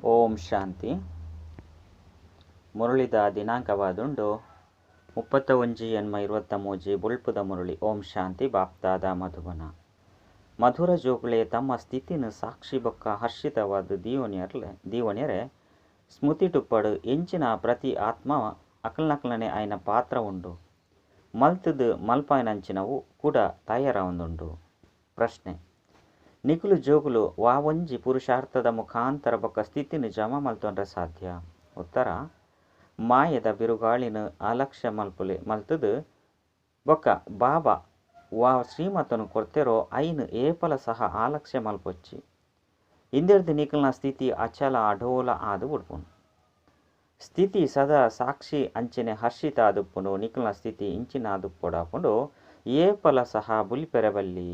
ಓಂ ಶಾಂತಿ. ಮುರಳಿದ ದಿನಾಂಕವಾದುಂಡು 31/8/23 ಬೊಳ್ಪುದ ಮುರಳಿ. ಓಂ ಶಾಂತಿ. ಬಾಪ್ತಾದ ಮಧುಬನ. ಮಧುರ ಜೋಕುಳೆ ತಮ್ಮ ಸ್ಥಿತಿನ ಸಾಕ್ಷಿ ಬೊಕ್ಕ ಹರ್ಷಿತವಾದ ದೀವನ್ಯರೆ ಸ್ಮೃತಿ ಟುಪ್ಪಡು ಎಂಚಿನ ಪ್ರತಿ ಆತ್ಮ ಅಕಲ್ನಕಲನೆ ಆಯ್ನ ಪಾತ್ರ ಉಂಡು ಮಲ್ತದು ಮಲ್ಪಾಯನಂಚಿನವು ಕೂಡ ತಯಾರಾವುಂದುಂಡು. ಪ್ರಶ್ನೆ: ನಿಕುಲು ಜೋಕುಲು ವಾವಂಜಿ ಪುರುಷಾರ್ಥದ ಮುಖಾಂತರ ಬೊಕ್ಕ ಸ್ಥಿತಿನ ಜಮಾ ಮಲ್ತೊಂಡ್ರೆ ಸಾಧ್ಯ? ಉತ್ತರ: ಮಾಯದ ಬಿರುಗಾಳಿನ ಅಲಕ್ಷ್ಯ ಮಲ್ತದು ಬೊಕ್ಕ ಬಾಬಾ ವಾ ಶ್ರೀಮತನು ಕೊರ್ತೆರೋ ಐನು ಏಪಲ ಸಹ ಆಲಕ್ಷ್ಯ ಮಲ್ಪೊಚ್ಚಿ ಇಂದೆರ್ದು ನಿಕಲ್ನ ಸ್ಥಿತಿ ಅಚಲ ಅಡೋಲ ಆದು ಉಡ್ಪುನು. ಸ್ಥಿತಿ ಸದಾ ಸಾಕ್ಷಿ ಅಂಚನೆ ಹರ್ಷಿತ ಆದುಪ್ಪುಂಡು. ನಿಕಲ್ನ ಸ್ಥಿತಿ ಇಂಚಿನ ಆದುಪ್ಪೊಡಾಪುಂಡು. ಏಪಲ ಸಹ ಬುಲಿಪೆರಬಲ್ಲಿ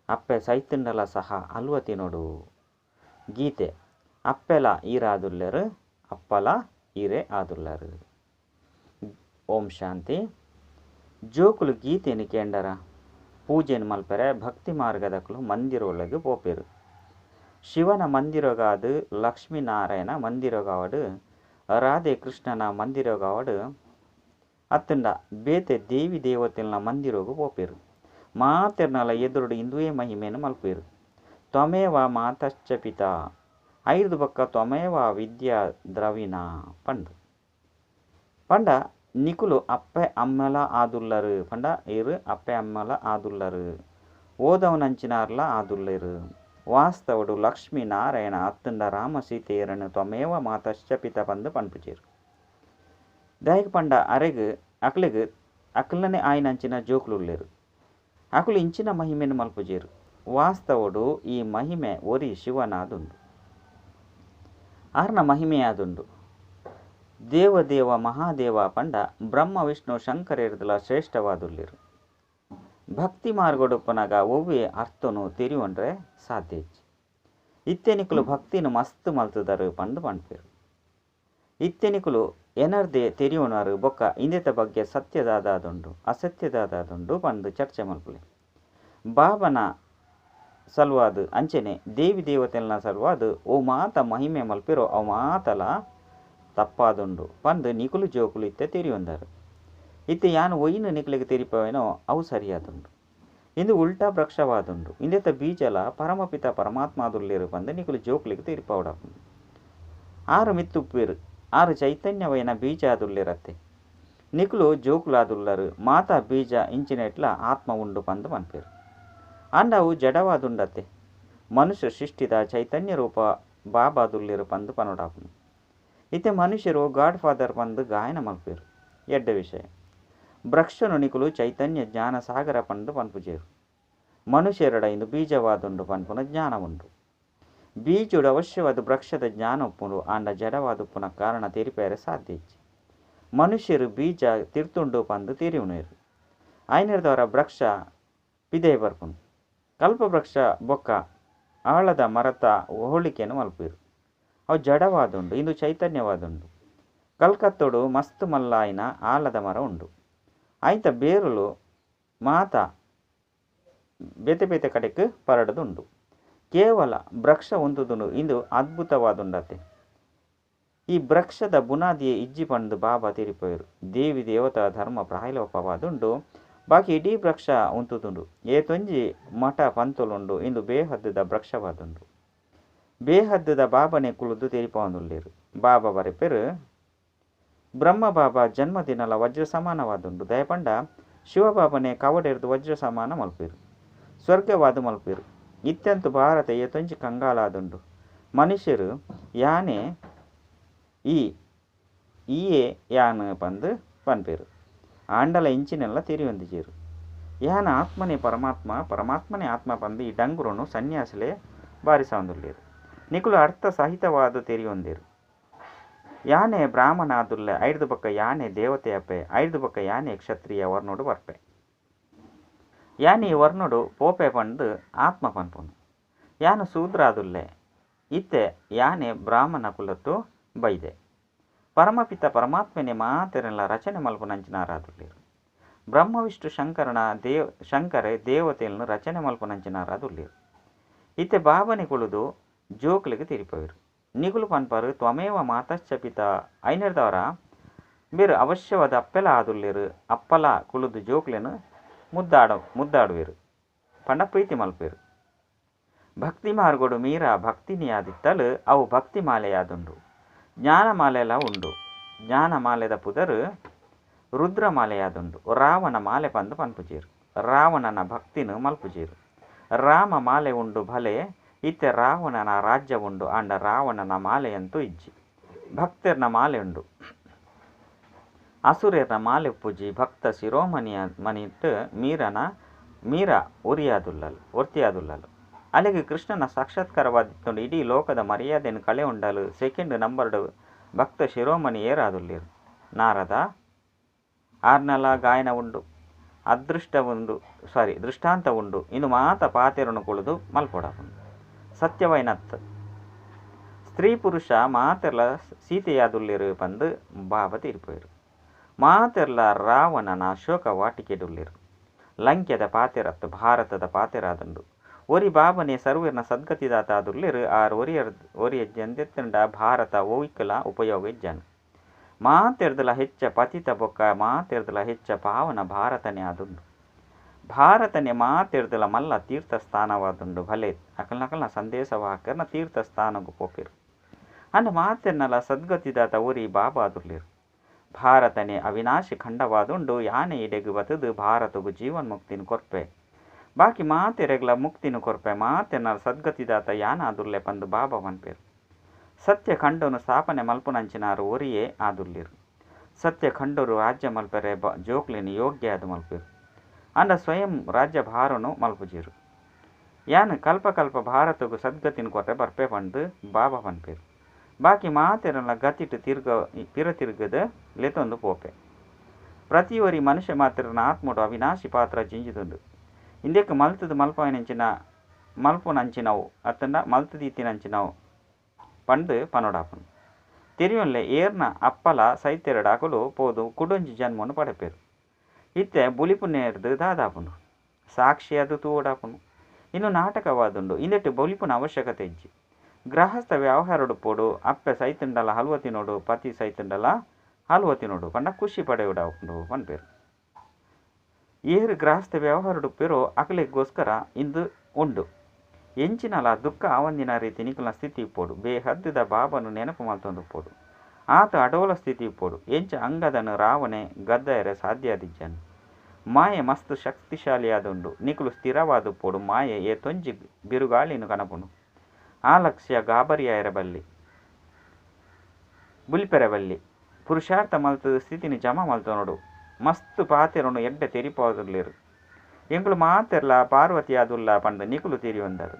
ಅಪ್ಪೆ ಸೈತುಂಡಲ ಸಹ ಅಲ್ವ ತಿನೋಡು. ಗೀತೆ: ಅಪ್ಪೆಲ ಈರಾದುಲ್ಲೆರು ಅಪ್ಪಲ ಈರೇ ಆದುಲ್ಲರು. ಓಂ ಶಾಂತಿ. ಜೋಕುಲು ಗೀತೆಯನ್ನು ಕೇಂಡರ ಪೂಜೆಯನ್ನು ಮಲ್ಪೆರೆ ಭಕ್ತಿ ಮಾರ್ಗದಕ್ಕಲು ಮಂದಿರೊಳಗೆ ಪೋಪೆರು. ಶಿವನ ಮಂದಿರಗಾದು, ಲಕ್ಷ್ಮೀನಾರಾಯಣ ಮಂದಿರಗಾವಡು, ರಾಧೆ ಕೃಷ್ಣನ ಮಂದಿರಗಾವಡು, ಅತ್ತಂಡ ಬೇತೆ ದೇವಿ ದೇವತೆಲ್ನ ಮಂದಿರೋಗು ಪೋಪೆರು. ಮಾತೆರ್ನಲ ಎದುರುಡು ಇಂದುವೇ ಮಹಿಮೆಯನ್ನು ಮಲ್ಪೆರು. ತ್ವಮೇವ ಮಾತಶ್ಚ ಪಿತಾ ಐದು ಬೊಕ್ಕ ತ್ವಮೇವ ವಿದ್ಯಾ ದ್ರವಿಣ ಪಂಡು ಪಂಡ ನಿಕುಲು ಅಪ್ಪೆ ಅಮ್ಮಲ ಆದುಲ್ಲರು. ಪಂಡ ಇರು ಅಪ್ಪೆ ಅಮ್ಮಲ ಆದುಲ್ಲರು, ಓದವನಂಚಿನಾರ್ಲ ಆದುಲ್ಲೆರು. ವಾಸ್ತವಡು ಲಕ್ಷ್ಮೀ ನಾರಾಯಣ ಅತ್ತಂಡ ರಾಮ ಸೀತೆಯರನ್ನು ತ್ವಮೇವ ಮಾತಶ್ಚ ಪಿತಾ ಪಂದು ಪನ್ಪುಜೆರು. ದಾಯೆಗ್ ಪಂಡ ಅರೆಗ್ ಅಕ್ಲೆಗ್ ಅಕ್ಲನೆ ಆಯಿನಂಚಿನ ಜೋಕುಲುಲ್ಲೆರು. ಅಕುಲು ಇಂಚಿನ ಮಹಿಮೆಯನ್ನು ಮಲ್ಪುಜೆರು. ವಾಸ್ತವಡು ಈ ಮಹಿಮೆ ಒರಿ ಶಿವನಾದುಂಡು, ಆರ್ನ ಮಹಿಮೆಯಾದುಂಡು. ದೇವದೇವ ಮಹಾದೇವ ಪಂಡ ಬ್ರಹ್ಮ ವಿಷ್ಣು ಶಂಕರೆರ್ದಲ ಶ್ರೇಷ್ಠವಾದುಲ್ಲೆರು. ಭಕ್ತಿ ಮಾರ್ಗಡುಪ್ಪನಾಗ ಒವ್ವೆ ಅರ್ಥನು ತೆರಿಯೊಂಡ್ರೆ ಸಾಧ್ಯ ಇಜ್ಜಿ. ಇತ್ತೆನಿಕುಲು ಭಕ್ತಿನ ಮಸ್ತ್ ಮಲ್ತುದರು ಪಂದು ಪನ್ಪೆರು. ಇತ್ತೆನಿಕುಲು ಎನರ್ದೆ ತೆರಿಯೋನಾರು ಬೊಕ್ಕ ಇಂದೆತ ಬಗ್ಗೆ ಸತ್ಯದಾದಾದುಂಡು ಅಸತ್ಯದಾದಾದುಂಡು ಪಂದು ಚರ್ಚೆ ಮಲ್ಪುಲೆ. ಬಾಬನ ಸಲುವಾದು ಅಂಚನೆ ದೇವಿ ದೇವತೆಲ್ನ ಸಲುವಾದು ಓ ಮಾತ ಮಹಿಮೆ ಮಲ್ಪಿರೋ ಅವು ಮಾತಲ ತಪ್ಪಾದುಂಡು ಪಂದು ನಿಕುಲು ಜೋಕುಲು ಇತ್ತೆ ತೆರಿಯೊಂದರು. ಇತ್ತೆ ಯಾನು ಒಯ್ಯಿನ ನಿಕುಲಿಗೆ ತೆರಿಪವೇನೋ ಅವು ಸರಿಯಾದುಂಡು. ಇಂದು ಉಲ್ಟಾ ವೃಕ್ಷವಾದುಂಡು. ಇಂದೆತ ಬೀಜಲ ಪರಮಪಿತ ಪರಮಾತ್ಮಾದುಲ್ಲೇರು ಪಂದು ನಿಕುಲು ಜೋಕುಲಿಗೆ ತೆರಿಪವಡಾಪುಂಡು. ಆರು ಮಿತ್ತುಪ್ಪೇರು ಆರು ಚೈತನ್ಯವೈನ ಬೀಜ ಆದುಲ್ಲೇರತ್ತೆ. ನಿಕುಲು ಜೋಕುಲಾದುಲ್ಲರು. ಮಾತಾ ಬೀಜ ಇಂಚಿನೆಟ್ಲ ಆತ್ಮ ಉಂಡು ಪಂದು ಪನ್ಪೇರು. ಅಂಡ ಅವು ಜಡವಾದುಂಡತ್ತೆ. ಮನುಷ್ಯ ಸೃಷ್ಟಿದ ಚೈತನ್ಯ ರೂಪ ಬಾಬಾದುಲ್ಲೇರು ಪಂದು ಪನೋಡಾಪುಂಡು. ಇತ್ತೆ ಮನುಷ್ಯರು ಗಾಡ್ ಫಾದರ್ ಪಂದು ಗಾಯನ ಮಲ್ಪೇರು. ಎಡ್ಡೆ ವಿಷಯ. ವೃಕ್ಷನು ನಿಕುಲು ಚೈತನ್ಯ ಜ್ಞಾನ ಸಾಗರ ಪಂದು ಪನ್ಪುಜೇರು. ಮನುಷ್ಯರಡ ಇಂದು ಬೀಜವಾದುಂಡು ಪನ್ಪುನ ಜ್ಞಾನ ಉಂಡು. ಬೀಜುಡು ಅವಶ್ಯವಾದ ವೃಕ್ಷದ ಜ್ಞಾನ ಉಪ್ಪುಂಡು. ಆಂಡ ಜಡವಾದುಪ್ಪುನ ಕಾರಣ ತೆರಿಪೇರೆ ಸಾಧ್ಯ ಇಜ್ಜಿ. ಮನುಷ್ಯರು ಬೀಜ ತಿರ್ತುಂಡು ಪಂದು ತೆರಿಯುನೇರು. ಐನರ್ದವರ ವೃಕ್ಷ ಪಿದೆ ಬರ್ಪುಂಡು. ಕಲ್ಪ ವೃಕ್ಷ ಬೊಕ್ಕ ಆಳದ ಮರತ ಹೋಳಿಕೆಯನ್ನು ಮಲ್ಪೇರು. ಅವು ಜಡವಾದುಂಡು, ಇಂದು ಚೈತನ್ಯವಾದುಂಡು. ಕಲ್ಕತ್ತೋಡು ಮಸ್ತ್ ಮಲ್ಲಾಯಿನ ಆಲದ ಮರ ಉಂಡು. ಆಯ್ತ ಬೇರುಲು ಮಾತ ಬೇತೆ ಬೇತೆ ಕಡೆಕ್ ಪರಡದುಂಡು. ಕೇವಲ ವೃಕ್ಷ ಉಂತುದುಂಡು. ಇಂದು ಅದ್ಭುತವಾದುಂಡತೆ. ಈ ವೃಕ್ಷದ ಬುನಾದಿಯೇ ಇಜ್ಜಿ ಪಂದು ಬಾಬಾ ತೆರಿಪೋಯರು. ದೇವಿ ದೇವತಾ ಧರ್ಮ ಪ್ರಾಯಲೋಪವಾದುಂಡು. ಬಾಕಿ ಇಡೀ ವೃಕ್ಷ ಉಂತುದುಂಡು. ಏತೊಂಜಿ ಮಠ ಪಂತುಲುಂಡು. ಇಂದು ಬೇಹದ್ದುದ ವೃಕ್ಷವಾದುಂಡು. ಬೇಹದ್ದುದ ಬಾಬನೆ ಕುಲುದು ತೆರಿಪವನುಲ್ಲೇರು. ಬಾಬಾ ಬರೆಪೆರು ಬ್ರಹ್ಮ ಬಾಬಾ ಜನ್ಮದಿನಲ ವಜ್ರ ಸಮಾನವಾದುಂಡು. ದಯಪಂಡ ಶಿವಬಾಬನೆ ಕವಡೆರ್ದು ವಜ್ರ ಸಮಾನ ಮಲ್ಪೇರು, ಸ್ವರ್ಗವಾದ ಮಲ್ಪೇರು. ಇತ್ಯಂತು ಭಾರತ ಏತೊಂಜಿ ಕಂಗಾಲಾದುಂಡು. ಮನುಷ್ಯರು ಯಾನೆ ಈ ಈಯೇ ಯಾನು ಪಂದು ಪನ್ಪೇರು. ಆಂಡಲ ಇಂಚಿನೆಲ್ಲ ತೆರಿಯೊಂದಿಜೇರು. ಯಾನ ಆತ್ಮನೇ ಪರಮಾತ್ಮ, ಪರಮಾತ್ಮನೇ ಆತ್ಮ ಪಂದು ಈ ಡಂಗುರನು ಸನ್ಯಾಸಲೆ ಬಾರಿಸವೊಂದುಲ್ಲೇರು. ನಿಕುಲು ಅರ್ಥ ಸಹಿತವಾದ ತೆರಿಯೊಂದೇರು. ಯಾನೆ ಬ್ರಾಹ್ಮಣ ಆದುಲ್ಲೆ, ಐದು ಬೊಕ್ಕ ಯಾನೆ ದೇವತೆ ಅಪ್ಪೆ, ಐದು ಬೊಕ್ಕ ಯಾನೆ ಕ್ಷತ್ರಿಯ ವರ್ಣೋಡು ಬರ್ಪೆ. ಯಾನೆ ಈ ವರ್ಣೋಡು ಪೋಪೆ ಪಂದು ಆತ್ಮ ಪನ್ಪುನು. ಯಾನು ಶೂದ್ರ ಆದುಲ್ಲೆ, ಇತ್ತೆ ಯಾನೆ ಬ್ರಾಹ್ಮಣ ಕುಲತ್ತು ಬೈದೆ. ಪರಮಪಿತ ಪರಮಾತ್ಮನೆ ಮಾತೆರೆಲ್ಲ ರಚನೆ ಮಲ್ಪುನಂಚಿನಾರಾದುಲ್ಲೇರು. ಬ್ರಹ್ಮ ವಿಷ್ಣು ಶಂಕರನ ಶಂಕರೆ ದೇವತೆಯನ್ನು ರಚನೆ ಮಲ್ಪುನಂಚಿನಾರಾದುಲ್ಲೇರು. ಇತ್ತೆ ಬಾಬನೆ ಕುಳುದು ಜೋಕ್ಲಿಗೆ ತೆರಿಪವೇರು. ನಿಕುಲು ಪನ್ಪರು ತ್ವಮೇವ ಮಾತಶ್ಚ ಪಿತ ಐನೆರ್ದವರ ಬೇರು ಅವಶ್ಯವಾದ ಅಪ್ಪೆಲ ಆದುಲ್ಲೇರು ಅಪ್ಪಲ ಕುಲುದು ಜೋಕ್ಲೆನು ಮುದ್ದಾಡುವೆರು ಪಂಡ ಪ್ರೀತಿ ಮಲ್ಪೇರು. ಭಕ್ತಿ ಮಾರ್ಗೋಡು ಮೀರಾ ಭಕ್ತಿನಿಯಾದಿತ್ತಲು ಅವು ಭಕ್ತಿ ಮಾಲೆಯಾದುಂಡು. ಜ್ಞಾನಮಾಲೆಲ ಉಂಡು. ಜ್ಞಾನಮಾಲೆದ ಪುದರು ರುದ್ರಮಾಲೆಯಾದುಂಡು. ರಾವಣ ಮಾಲೆ ಪಂದು ಪನ್ಪುಜೇರು. ರಾವಣನ ಭಕ್ತಿನು ಮಲ್ಪುಜೇರು. ರಾಮ ಮಾಲೆ ಉಂಡು ಭಲೆ ಇತ್ತೆ ರಾವಣನ ರಾಜ್ಯ ಉಂಡು ಆಂಡ ರಾವಣನ ಮಾಲೆಯಂತೂ ಇಜ್ಜಿ. ಭಕ್ತರ್ನ ಮಾಲೆ ಉಂಡು. ಅಸುರೇರ್ನ ಮಾಲೆ ಪೂಜಿ ಭಕ್ತ ಶಿರೋಮಣಿಯ ಮನಿಟ್ ಮೀರಾ ಒರಿಯಾದುಲ್ಲಲು ಒರ್ತಿಯಾದುಲ್ಲಲು. ಅಲ್ಲಿಗೆ ಕೃಷ್ಣನ ಸಾಕ್ಷಾತ್ಕಾರವಾದಿತ್ತುಂಡು. ಇಡೀ ಲೋಕದ ಮರ್ಯಾದೆಯನ್ನು ಕಳೆ ಉಂಡಲು ಸೆಕೆಂಡ್ ನಂಬರ್ಡ್ ಭಕ್ತ ಶಿರೋಮಣಿ ಏರಾದುಲ್ಲೇರು. ನಾರದ ಆರ್ನಲ ಗಾಯನ ಉಂಡು, ಅದೃಷ್ಟ ಉಂಡು, ಸಾರಿ ದೃಷ್ಟಾಂತ ಉಂಡು. ಇನ್ನು ಮಾತ ಪಾತೆರನು ಕುಳಿದು ಮಲ್ಪೊಡಾಪುಂಡು. ಸತ್ಯವೈನತ್ ಸ್ತ್ರೀ ಪುರುಷ ಮಾತೆರ್ಲ ಸೀತೆಯಾದುಲ್ಲೇರು ಪಂದು ಬಾಬಾ ತೀರ್ಪೋಯರು. ಮಾತೆರ್ಲ ರಾವಣನ ಅಶೋಕ ವಾಟಿಕೆಡುಲ್ಲೇರು. ಲಂಕೆದ ಪಾತೆರತ್ತು ಭಾರತದ ಪಾತೆರಾದುಂಡು. ಒರಿ ಬಾಬನೆ ಸರ್ವೇರ್ನ ಸದ್ಗತಿದಾತ ಆದುಲ್ಲೇರು. ಆರ್ ಒರಿಯ ಜಂದೆತ್ತುಂಡ ಭಾರತ ಓಯ್ಕಲ ಉಪಯೋಗ ಇಜ್ಜಾನು. ಮಾತೆರ್ದಲ ಹೆಚ್ಚ ಪತಿತ ಬೊಕ್ಕ ಮಾತೆರ್ದಲ ಹೆಚ್ಚ ಪಾವನ ಭಾರತನೇ ಆದುಂಡು. ಭಾರತನೇ ಮಾತೆರ್ದಲ ಮಲ್ಲ ತೀರ್ಥಸ್ಥಾನವಾದುಂಡು. ಭಲೆ ಅಕಲ್ನಕಲ್ನ ಸಂದೇಶವಾಹಕರ್ನ ತೀರ್ಥಸ್ಥಾನಗು ಪೋಪೇರು. ಅಂಡ ಮಾತೆರ್ನಲ ಸದ್ಗತಿದಾತ ಒರಿ ಬಾಬಾ ಆದುಲ್ಲೇರು. ಭಾರತನೇ ಅವಿನಾಶಿ ಖಂಡವಾದುಂಡು. ಯಾನೆ ಇಡೆಗು ಬತದು ಭಾರತಗು ಜೀವನ್ಮುಕ್ತಿನ ಕೊರ್ಪೆ, ಬಾಕಿ ಮಾತೆರೆಗ್ಲ ಮುಕ್ತಿನ ಕೊರ್ಪೆ. ಮಾತೆರ್ನ ಸದ್ಗತಿದಾತ ಯಾನ ಆದುಲ್ಲೆ ಪಂದು ಬಾಬಾ ಪನ್ಪೇರು. ಸತ್ಯ ಖಂಡನು ಸ್ಥಾಪನೆ ಮಲ್ಪುನಂಚಿನಾರು ಒರಿಯೇ ಆದುಲ್ಲೇರು. ಸತ್ಯ ಖಂಡರು ರಾಜ್ಯ ಮಲ್ಪೆರೆ ಜೋಕ್ಲೆನು ಯೋಗ್ಯ ಆದು ಮಲ್ಪೇರು. ಅಂಡ ಸ್ವಯಂ ರಾಜ್ಯ ಭಾರನು ಮಲ್ಪುಜೇರು. ಯಾನು ಕಲ್ಪ ಕಲ್ಪ ಭಾರತಗು ಸದ್ಗತಿನ ಕೊರ್ರೆ ಬರ್ಪೆ ಪಂದು ಬಾಬಾ ಪನ್ಪೇರು. ಬಾಕಿ ಮಾತೆರಲ್ಲ ಗತಿಟ್ಟು ಪಿರ ತಿರುಗದ ಲೆತೊಂದು ಪೋಪೆ. ಪ್ರತಿಯೊರಿ ಮನುಷ್ಯ ಮಾತ್ರನ ಆತ್ಮಡು ಅವಿನಾಶಿ ಪಾತ್ರ ಜಿಂಜಿದುಂಡು. ಇಂದಕ್ಕೆ ಮಲ್ತದ ಮಲ್ಪನಂಚಿನ ಮಲ್ಪುನಂಚಿನವು ಅತ್ತಂಡ ಮಲ್ತದೀತಿನಂಚಿನವು ಪಂದು ಪನೋಡಾಪುಂಡು. ತೆರಿಯೊನ್ಲೆ ಏರ್ನ ಅಪ್ಪಲ ಸೈತೆರಡಾಕಲು ಪೋದು ಕುಡೊಂಜಿ ಜನ್ಮನು ಪಡೆಪೇರು. ಇತ್ತೆ ಬುಲಿಪುನೇರ್ದು ದಾದಾಪುಂಡು ಸಾಕ್ಷಿಯಾದ ತೂವಡಾಪುಂಡು. ಇನ್ನು ನಾಟಕವಾದುಂಡು. ಇಂದೆಟ್ಟು ಬುಲಿಪುನ ಅವಶ್ಯಕತೆ ಇಜ್ಜಿ. ಗೃಹಸ್ಥ ವ್ಯವಹಾರಡು ಪೋಡು ಅಪ್ಪೆ ಸೈತುಂಡಲ ಹಲ್ವ ತಿನ್ನೋಡು, ಪತಿ ಸೈತುಂಡಲ ಹಲ್ವ ತಿನ್ನೋಡು ಪಂಡ ಖುಷಿ ಪಡೆಯುಡಾಪುಂಡು ಪನ್ಪೇರು. ಏರು ಗೃಹಸ್ಥ ವ್ಯವಹಾರಡು ಪೇರೋ ಅಕಲೆಗೋಸ್ಕರ ಇಂದು ಉಂಡು. ಎಂಚಿನಲ ದುಃಖ ಆವಂದಿನ ರೀತಿ ನಿಕುಲ ಸ್ಥಿತಿ ಇಪ್ಪೋಡು. ಬೇಹದ್ದುದ ಬಾಬನು ನೆನಪು ಮಲ್ತೊಂದು ಪೋಡು. ಆತ ಅಡೋಲ ಸ್ಥಿತಿ ಇಪ್ಪೋಡು. ಎಂಚ ಅಂಗದನು ರಾವಣೆ ಗದ್ದೆಯರೆ ಸಾಧ್ಯ ಆದಿಜ್ಜನು. ಮಾಯೆ ಮಸ್ತ್ ಶಕ್ತಿಶಾಲಿಯಾದುಂಡು. ನಿಕುಲು ಸ್ಥಿರವಾದ ಪೋಡು. ಮಾಯೆ ಏತೊಂಜಿ ಬಿರುಗಾಳಿನು ಕನಪುಂಡು. ಆ ಲಕ್ಷ್ಯ ಗಾಬರಿಯಾಯರಬಲ್ಲಿ ಬುಲಿಪೆರಬಲ್ಲಿ ಪುರುಷಾರ್ಥ ಮಲ್ತದ ಸ್ಥಿತಿನಿ ಜಮ ಮಲ್ತೊನೋಡು. ಮಸ್ತ್ ಪಾತೆರನು ಎಡ್ಡೆ ತೆರಿಪಾದುಲ್ಲೇರು. ಎಂಕುಲು ಮಾತೆರ್ಲ ಪಾರ್ವತಿಯಾದುಲ್ಲ ಪಂಡ ನಿಕುಲು ತೆರಿಯೊಂದರು.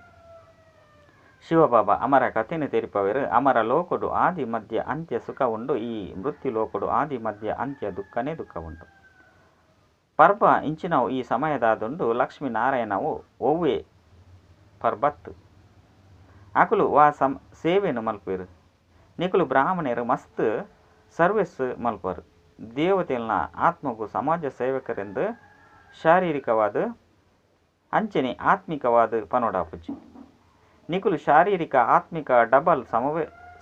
ಶಿವಬಾಬಾ ಅಮರ ಕಥೆನು ತೆರಿಪವೇರು. ಅಮರ ಲೋಕಡು ಆದಿ ಮಧ್ಯ ಅಂತ್ಯ ಸುಖ ಉಂಡು. ಈ ಮೃತ್ಯು ಲೋಕಡು ಆದಿ ಮಧ್ಯ ಅಂತ್ಯ ದುಃಖನೇ ದುಃಖ ಉಂಡು. ಪರ್ಬ ಇಂಚಿನವು ಈ ಸಮಯದಾದುಂಡು. ಲಕ್ಷ್ಮೀನಾರಾಯಣವು ಒವ್ವೆ ಪರ್ಬತ್ತು ಅಕುಲು ವಾ ಸೇವೆನು ಮಲ್ಪೇರು. ನಿಕುಲು ಬ್ರಾಹ್ಮಣರು ಮಸ್ತ್ ಸರ್ವಿಸ್ ಮಲ್ಪರು. ದೇವತೆಲ್ನ ಆತ್ಮಗೂ ಸಮಾಜ ಸೇವಕರೆಂದು ಶಾರೀರಿಕವಾದ ಅಂಚನೆ ಆತ್ಮಿಕವಾದ ಪನೋಡಾಪುಜಿ. ನಿಕುಲು ಶಾರೀರಿಕ ಆತ್ಮಿಕ ಡಬಲ್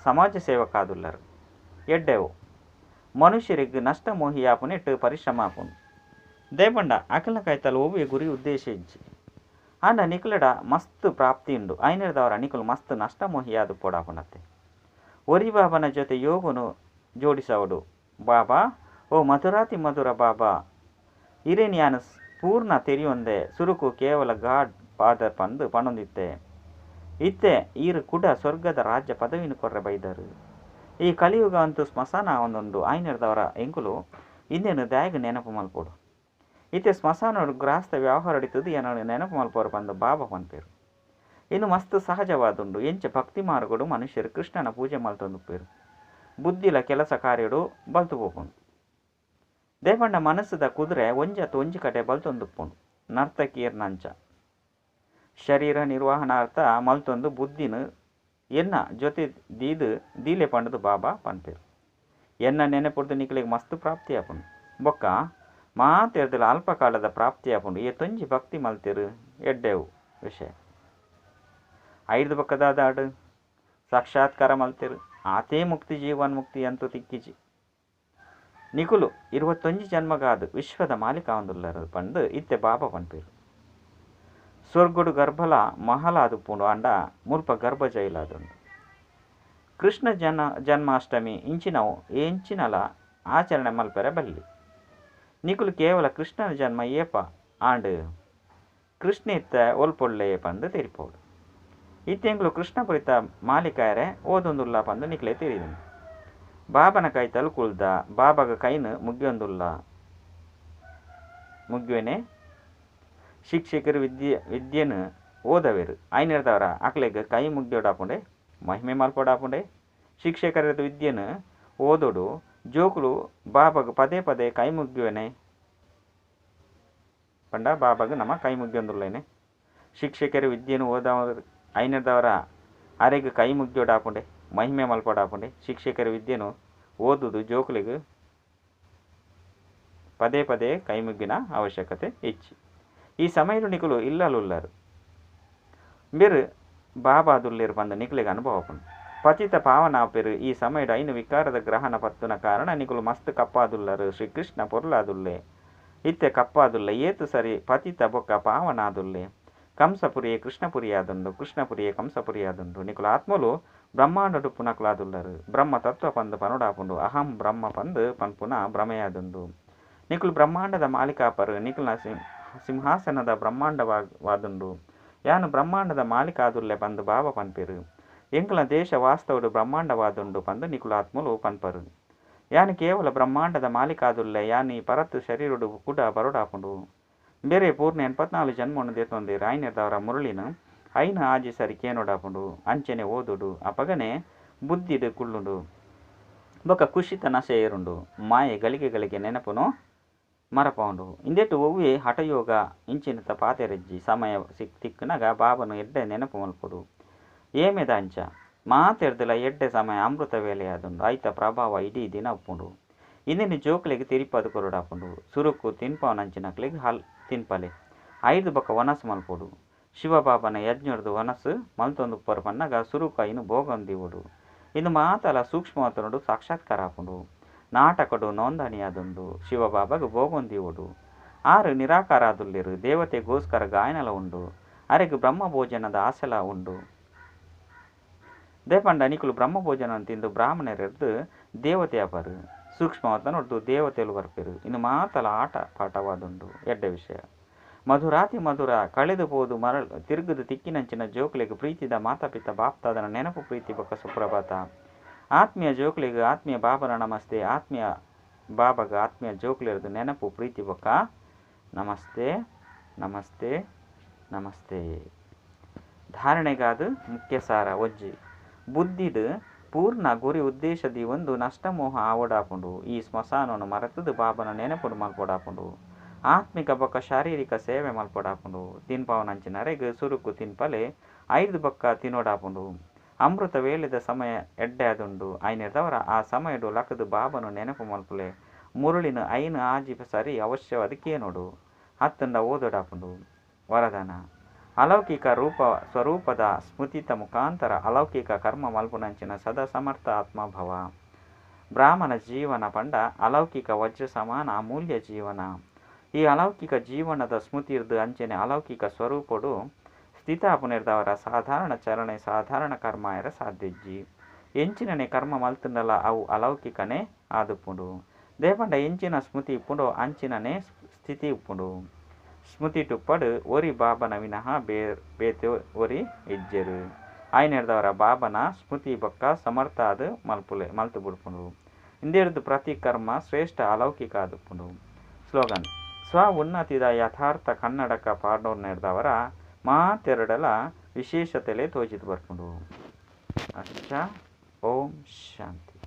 ಸಮಾಜ ಸೇವಕಾದುಲ್ಲರು. ಎಡ್ಡೆವು ಮನುಷ್ಯರಿಗೆ ನಷ್ಟ ಮೋಹಿಯಾಪುನೆಟ್ಟು ಪರಿಶ್ರಮ ಆಪುನು. ದೇಪಂಡ ಅಕಲ್ನ ಕಾಯ್ತಲ್ ಒವ್ವೆ ಗುರಿ ಉದ್ದೇಶ ಇಜ್ಜಿ. ಆಂಡ ನಿಕುಲಡ ಮಸ್ತ್ ಪ್ರಾಪ್ತಿ ಉಂಡು. ಐನರ್ದವರ ನಿಕುಲು ಮಸ್ತ್ ನಷ್ಟ ಮೋಹಿಯಾದು ಪೋಡಾಪುನತ್ತೆ. ಒರಿ ಬಾಬನ ಜೊತೆ ಯೋಗನು ಜೋಡಿಸವಡು. ಬಾಬಾ ಓ ಮಧುರಾತಿ ಮಧುರ ಬಾಬಾ ಇರೇನಿಯಾನ ಪೂರ್ಣ ತೆರಿಯೊಂದೆ ಸುರುಕು ಕೇವಲ ಗಾಡ್ ಫಾದರ್ ಪಂದು ಪಣೊಂದಿತ್ತೆ. ಇತ್ತೆ ಈರು ಕುಡ ಸ್ವರ್ಗದ ರಾಜ್ಯ ಪದವಿನ ಕೊರ್ರೆ ಬೈದರು. ಈ ಕಲಿಯುಗ ಅಂತೂ ಸ್ಮಶಾನ ಒಂದೊಂದು. ಐನರ್ದವರ ಎಂಕುಲು ಇಂದೇನು ದಾಯಗ ನೆನಪು ಮಲ್ಪೋಡು. ಇತ್ತೆ ಸ್ಮಶಾನೋಡು ಗೃಹಸ್ಥ ವ್ಯವಹಾರ ಏನೋ ನೆನಪು ಮಲ್ಪೋರು ಪಂದು ಬಾಬಾ ಪನ್ಪೇರು. ಇನ್ನು ಮಸ್ತ್ ಸಹಜವಾದುಂಡು. ಎಂಚ ಭಕ್ತಿ ಮಾರ್ಗಡು ಮನುಷ್ಯರು ಕೃಷ್ಣನ ಪೂಜೆ ಮಲ್ತೊಂದುಪ್ಪೇರು. ಬುದ್ಧಿಲ ಕೆಲಸ ಕಾರ್ಯಡು ಬಲ್ತು ಪೋಪುಂಡು. ದೇಪಂಡ ಮನಸ್ಸುದ ಕುದುರೆ ಒಂಜತ್ತು ಒಂಜಿ ಕಡೆ ಬಲ್ತೊಂದುಪ್ಪುಂಡು. ನರ್ತಕಿಯರ್ನಂಚ ಶರೀರ ನಿರ್ವಹಣಾರ್ಥ ಮಲ್ತೊಂದು ಬುದ್ಧಿನ ಎನ್ನ ಜೊತೆ ದೀದು ದೀಲೆ ಪಂಡದು ಬಾಬಾ ಪನ್ಪೇರು. ಎನ್ನ ನೆನಪುಡ್ದು ನಿಕಲಿಗೆ ಮಸ್ತ್ ಪ್ರಾಪ್ತಿ ಆಪುಂಡು. ಬೊಕ್ಕ ಮಾತೆರ್ದಲ ಅಲ್ಪಕಾಲದ ಪ್ರಾಪ್ತಿ ಆಪುಂಡು. ಏತೊಂಜಿ ಭಕ್ತಿ ಮಲ್ತಿರು ಎಡ್ಡೆವು ವಿಷಯ. ಐದು ಬೊಕ್ಕದಾದಾಡು ಸಾಕ್ಷಾತ್ಕಾರ ಮಲ್ತೆರು ಆತೇ ಮುಕ್ತಿ ಜೀವನ್ ಮುಕ್ತಿ ಅಂತೂ ತಿಕ್ಕಿಜಿ. ನಿಕುಲು 21 ಜನ್ಮಗಾದು ವಿಶ್ವದ ಮಾಲೀಕ ಆವೊಂದುಲ್ಲರು ಪಂದು ಇತ್ತೆ ಬಾಬಾ ಪನ್ಪೆರು. ಸ್ವರ್ಗಡು ಗರ್ಭಲ ಮಹಲಾದುಪ್ಪುಂಡು ಆಂಡ ಮುಲ್ಪ ಗರ್ಭ ಜೈಲಾದುಂಡು. ಕೃಷ್ಣ ಜನ್ಮಾಷ್ಟಮಿ ಇಂಚಿನವು ಎಂಚಿನಲ ಆಚರಣೆ ಮಲ್ಪೆರೆ ಬಲ್ಲಿ. ನಿಕುಲು ಕೇವಲ ಕೃಷ್ಣನ ಜನ್ಮ ಏಪ ಆಂಡ್ ಕೃಷ್ಣ ಇತ್ತ ಒಲ್ಪೊಳ್ಳೆ ಪಂದು ತೆರಿಪೋಡು. ಇತ್ತೆಂಗ್ಲು ಕೃಷ್ಣಪುರಿತ ಮಾಲೀಕರೆ ಓದೊಂದುಲ್ಲ ಪಂದು ನಿಕ್ಲೆ ತೆರಿದುಂಡು. ಬಾಬನ ಕೈ ತಲುಕುಲ್ದ ಬಾಬಾಗ ಕೈನು ಮುಗಿಯೊಂದುಲ್ಲ ಮುಗಿಯುವನೆ. ಶಿಕ್ಷಕರು ವಿದ್ಯೆನು ಓದವೇರು ಐನೆರ್ದವರ ಅಕ್ಲೆಗ್ ಕೈ ಮುಗಿಯೋಡಾಪುಂಡೆ ಮಹಿಮೆ ಮಲ್ಪೊಡಾಪುಂಡೆ. ಶಿಕ್ಷಕರ ವಿದ್ಯೆನು ಓದೋಡು ಜೋಕುಲು ಬಾಬಾಗ ಪದೇ ಪದೇ ಕೈ ಮುಗಿಯುವನೆ ಪಂಡ ಬಾಬಾಗ ನಮ್ಮ ಕೈ ಮುಗಿಯೊಂದುಲ್ಲೇನೆ. ಶಿಕ್ಷಕರ ವಿದ್ಯೆನು ಓದವರು ಐನೆರ್ದವರ ಅರೆಗ್ ಕೈ ಮುಗಿಯೋಡಾಪುಂಡೆ ಮಹಿಮೆ ಮಲ್ಪೊಡಾಪುಂಡೆ. ಶಿಕ್ಷಕರ ವಿದ್ಯೆನು ಓದುದು ಜೋಕುಲಿಗೆ ಪದೇ ಪದೇ ಕೈ ಮುಗ್ಗಿನ ಅವಶ್ಯಕತೆ ಹೆಚ್ಚು. ಈ ಸಮಯಡು ನಿಕುಲು ಇಲ್ಲಲುಲ್ಲರು ಬೇರು ಬಾಬಾದುಲ್ಲೇರು ಪಂದ ನಿಕುಲಿಗೆ ಅನುಭವ ಪಂಡು. ಪತಿತ ಪಾವನಾಪೆರು ಈ ಸಮಯಡು ಐನು ವಿಕಾರದ ಗ್ರಹಣ ಪತ್ತುನ ಕಾರಣ ನಿಕುಲು ಮಸ್ತ್ ಕಪ್ಪಾದುಲ್ಲರು. ಶ್ರೀಕೃಷ್ಣ ಪೊರ್ಲಾದುಲ್ಲೆ ಇತ್ತೆ ಕಪ್ಪಾದುಲ್ಲೆ ಏತು ಸರಿ ಪತಿತ ಬೊಕ್ಕ ಪಾವನಾದುಲ್ಲೆ. ಕಂಸಪುರಿಯೇ ಕೃಷ್ಣಪುರಿಯಾದುಂಡು ಕೃಷ್ಣಪುರಿಯೇ ಕಂಸಪುರಿಯಾದುಂಡು. ನಿಕುಲು ಆತ್ಮಲು ಬ್ರಹ್ಮಾಂಡಡು ಪುನಕ್ಲಾದುಲ್ಲರು. ಬ್ರಹ್ಮ ತತ್ವ ಪಂದು ಪನುಡಾಪುಂಡು ಅಹಂ ಬ್ರಹ್ಮ ಪಂದು ಪನ್ಪುನ ಭ್ರಮೆಯಾದುಂಡು. ನಿಕುಲು ಬ್ರಹ್ಮಾಂಡದ ಮಾಲೀಕಾಪರು ನಿಕುಲ್ನ ಸಿಂಹಾಸನದ ಬ್ರಹ್ಮಾಂಡವಾದುಂಡು. ಯಾನು ಬ್ರಹ್ಮಾಂಡದ ಮಾಲೀಕಾದುಲ್ಲೆ ಪಂದು ಬಾಬಾ ಪನ್ಪೆರು. ಎಂಕುಲ ದೇಶ ವಾಸ್ತವಡು ಬ್ರಹ್ಮಾಂಡವಾದುಂಡು ಪಂದು ನಿಕುಲು ಆತ್ಮಲು ಪನ್ಪರು. ಯಾನು ಕೇವಲ ಬ್ರಹ್ಮಾಂಡದ ಮಾಲೀಕಾದುಲ್ಲೆ ಯಾನು ಈ ಪರತ್ತು ಶರೀರಡು ಕೂಡ ಬರೋಡಾಪುಂಡು. ಬೇರೆ ಪೂರ್ಣ 84 ಜನ್ಮವನ್ನು ದೇತೊಂದಿರು ಐನೆರ್ದವರ ಮುರಳಿನ ಐನ ಆಜಿ ಸರಿ ಕೇನೋಡಾಪುಂಡು ಅಂಚೆನೆ ಓದುಡು ಅಪಗನೆ ಬುದ್ಧಿಡು ಕುಳ್ಳುಂಡು ಬೊಕ ಖುಷಿತ ನಶೆ ಏರುಂಡು. ಮಾಯೆ ಗಳಿಗೆ ಗಳಿಗೆ ನೆನಪುನು ಮರಪೌಂಡು. ಇಂದೆಟ್ಟು ಒವ್ವೆ ಹಠಯೋಗ ಇಂಚಿನತ ಪಾತೆರೆಜ್ಜಿ ಸಮಯ ತಿಕ್ಕುನಗ ಬಾಬನು ಎಡ್ಡೆ ನೆನಪು ಮಲ್ಪೊಡು. ಏಮೆದ ಅಂಚ ಮಾತೆರ್ದಲ ಎಡ್ಡೆ ಸಮಯ ಅಮೃತ ವೇಳೆಯಾದುಂಡು. ಐತ ಪ್ರಭಾವ ಇಡೀ ದಿನ ಉಪ್ಪುಂಡು. ಇಂದಿನ ಜೋಕ್ಲೆಗ್ ತಿರಿಪದು ಕೊರಡಾಪುಂಡು. ಸುರುಕು ತಿನ್ಪವನಂಚಿನಕ್ಲೆಗ್ ಹಲ್ ತಿನ್ಪಲೆ ಐದು ಬೊಕ ವನಸು ಮಲ್ಪೊಡು. ಶಿವಬಾಬನ ಯಜ್ಞರ್ದು ವನಸು ಮಲ್ತೊಂದು ಉಪ್ಪರು ಪನ್ನಗ ಸುರುಕು ಐನು ಭೋಗಂದಿವೊಡು. ಇಂದು ಮಾತಲ ಸೂಕ್ಷ್ಮವತನಡು ಸಾಕ್ಷಾತ್ಕಾರ ಆಪುಂಡು. ನಾಟಕಡು ನೋಂದಣಿಯಾದುಂಡು. ಶಿವಬಾಬಾಗ ಭೋಗಂದಿವೊಡು. ಆರು ನಿರಾಕಾರಾದುಲ್ಲೇರು. ದೇವತೆಗೋಸ್ಕರ ಗಾಯನಲ ಉಂಡು. ಅರೆಗ್ ಬ್ರಹ್ಮ ಭೋಜನದ ಆಸೆಲ ಉಂಡು. ದೇಪಂಡ ನಿಕುಲು ಬ್ರಹ್ಮ ಭೋಜನ ತಿಂದು ಬ್ರಾಹ್ಮಣರೆರ್ದು ದೇವತೆ ಅಪರು. ಸೂಕ್ಷ್ಮವತನೊಡ್ದು ದೇವತೆಲು ಬರ್ಪೆರು. ಇನ್ನು ಮಾತಲ ಆಟ ಪಾಠವಾದುಂಡು. ಎಡ್ಡೆ ವಿಷಯ. ಮಧುರಾತಿ ಮಧುರ ಕಳೆದು ಪೋದು ಮರಳು ತಿರುಗುದು ತಿಕ್ಕಿನಂಚಿನ ಜೋಕ್ಲೆಗ್ ಪ್ರೀತಿದ ಮಾತಾಪಿತ ಬಾಪ್ತಾದನ ನೆನಪು ಪ್ರೀತಿ ಬೊಕ್ಕ ಸುಪ್ರಭಾತ. ಆತ್ಮೀಯ ಜೋಕ್ಲೆಗ್ ಆತ್ಮೀಯ ಬಾಬನ ನಮಸ್ತೆ. ಆತ್ಮೀಯ ಬಾಬಗ ಆತ್ಮೀಯ ಜೋಕ್ಲೆರ್ದು ನೆನಪು ಪ್ರೀತಿ ಬೊಕ್ಕ ನಮಸ್ತೆ ನಮಸ್ತೆ ನಮಸ್ತೆ. ಧಾರಣೆಗಾದ ಮುಖ್ಯ ಸಾರ ಒಜ್ಜಿ ಬುದ್ಧಿಡು ಪೂರ್ಣ ಗುರಿ ಉದ್ದೇಶದಿ ಒಂದು ನಷ್ಟಮೋಹ ಆವಡಾಪುಂಡು. ಈ ಸ್ಮಶಾನವನ್ನು ಮರೆತದು ಬಾಬನ ನೆನಪುಡು ಮಲ್ಪೊಡಾಪುಂಡು. ಆತ್ಮಿಕ ಬೊಕ್ಕ ಶಾರೀರಿಕ ಸೇವೆ ಮಲ್ಪೊಡಾಪುಂಡು. ತಿನ್ಪವನಂಚಿನರೆಗ್ ಸುರುಕು ತಿನ್ಪಲೆ ಐದು ಬೊಕ್ಕ ತಿನ್ನೋಡಾಪುಂಡು. ಅಮೃತ ವೇಳೆದ ಸಮಯ ಎಡ್ಡೆ ಆದುಂಡು. ಐನೆರ್ದವರ ಆ ಸಮಯಡು ಲಕದು ಬಾಬನು ನೆನಪು ಮಲ್ಪುಲೆ. ಮುರುಳಿನ ಐನು ಆಜಿ ಸರಿ ಅವಶ್ಯವಾದ ಕೇನೋಡು ಹತ್ತಂಡ ಓದೋಡಾಪುಂಡು. ವರದಾನ ಅಲೌಕಿಕ ರೂಪ ಸ್ವರೂಪದ ಸ್ಮೃತಿತ ಮುಖಾಂತರ ಅಲೌಕಿಕ ಕರ್ಮ ಮಲ್ಪುನಂಚಿನ ಸದಾ ಸಮರ್ಥ ಆತ್ಮಭವ. ಬ್ರಾಹ್ಮಣ ಜೀವನ ಪಂಡ ಅಲೌಕಿಕ ವಜ್ರ ಸಮಾನ ಅಮೂಲ್ಯ ಜೀವನ. ಈ ಅಲೌಕಿಕ ಜೀವನದ ಸ್ಮೃತಿರ್ದು ಅಂಚನೆ ಅಲೌಕಿಕ ಸ್ವರೂಪಡು ಸ್ಥಿತಾಪುನಿರ್ದವರ ಸಾಧಾರಣ ಚಲನೆ ಸಾಧಾರಣ ಕರ್ಮಾಯರ ಸಾಧ್ಯಜ್ಜಿ. ಎಂಚಿನನೆ ಕರ್ಮ ಮಲ್ತುಂಡಲ ಅವು ಅಲೌಕಿಕನೇ ಆದುಪ್ಪುಂಡು. ದೇಪಂಡ ಎಂಚಿನ ಸ್ಮೃತಿ ಉಪ್ಪುಂಡು ಅಂಚಿನನೆ ಸ್ಥಿತಿ ಉಪ್ಪುಂಡು. ಸ್ಮೃತಿ ಟುಪ್ಪಡು ಒರಿ ಬಾಬನ ವಿನಃ ಬೇತೆ ಒರಿ ಇಜ್ಜೆರು. ಆಯ್ನೆರ್ದವರ ಬಾಬನ ಸ್ಮೃತಿ ಬೊಕ್ಕ ಸಮರ್ಥ ಅದು ಮಲ್ಪುಲೆ ಮಲ್ತು ಬುಡ್ಪುಂಡು. ಇಂದೆರ್ದು ಪ್ರತಿ ಕರ್ಮ ಶ್ರೇಷ್ಠ ಅಲೌಕಿಕ ಆದುಪ್ಪುಂಡು. ಸ್ಲೋಗನ್ ಸ್ವ ಉನ್ನತಿದ ಯಥಾರ್ಥ ಕನ್ನಡಕ ಪಾಡೋರ್ನೆರ್ದವರ ಮಾತೆರಡಲ ವಿಶೇಷತೆಲೆ ತೋಜಿದ್ ಬರ್ಪುಂಡು. ಅಚ್ಚ ಓಂ ಶಾಂತಿ.